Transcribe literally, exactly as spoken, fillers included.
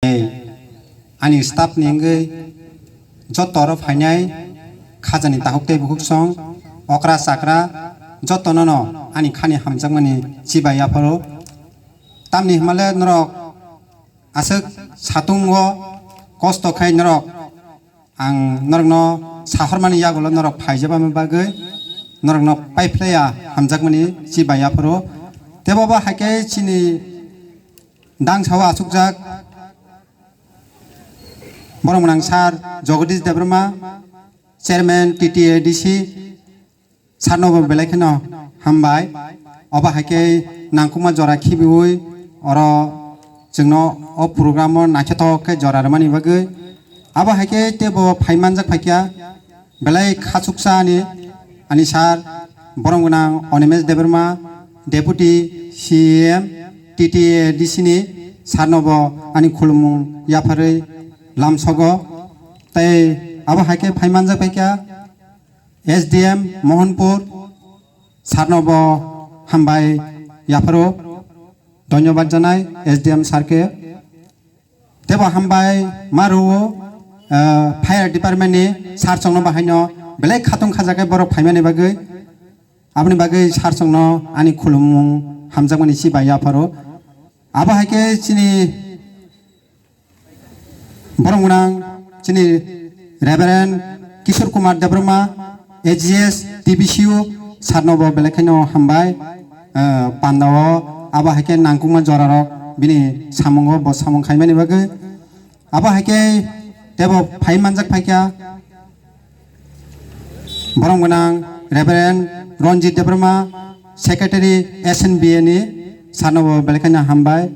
Tei ani staff ni wngwi joto oro phainai khajani takhuk tei bukhuk song, okra chakra jotono no ani khani hamjakmani chibai yapharo. Tamni hwnmale norok aswk satungo kosto khai norok ang norokno sahormani yagulo norok phaijabani bagwi norokno paiphlaiya hamjakmani chibai yapharo. Tebo bo haikhe chini dangsao achukjak borok mwnang sir Jagadish Debbarma, chairman T T A D C, sir no bo belai kheno hambai. Obo haikhe nangkukma jora khibiwi oro chwngno o program o naithothok khe jora rwmani bagwi. Abo haikhe tebo phai manjak phaikha belai khachuksa ani, ani sir borok gwnang Animesh Debbarma, Deputy C E M T T A D C ni sir no bo ani khulumung yapharwi lamsogo. Tei abo haikhe phai manjak phaikha S D M Mohanpur, sir no bo hambai yapharo, dhonyobad janai S D M sir khe. Tebo hambai ma rwo, ah, fire department ni sir chwngno bahaino belai khatung khajakhe borok phaimani bagwi. Aboni bagwi sir chwngno ani khulumung hamjakmani chibai yapharo. Abo haikhe chini borok gwnang chini Reverend Kishore Kumar Debbarma, A G S, T B C U, sir no bo belai kheno hambai, eh, pandao abo haikhe nangkukma jorarok bini samungo bo samung khaimani bagwi. Abo haikhe tebo phai manjak phaikha borok gwnang Reverend Ranjit Debbarma, Secretary S N B A ni, sir no bo belai kheno hambai.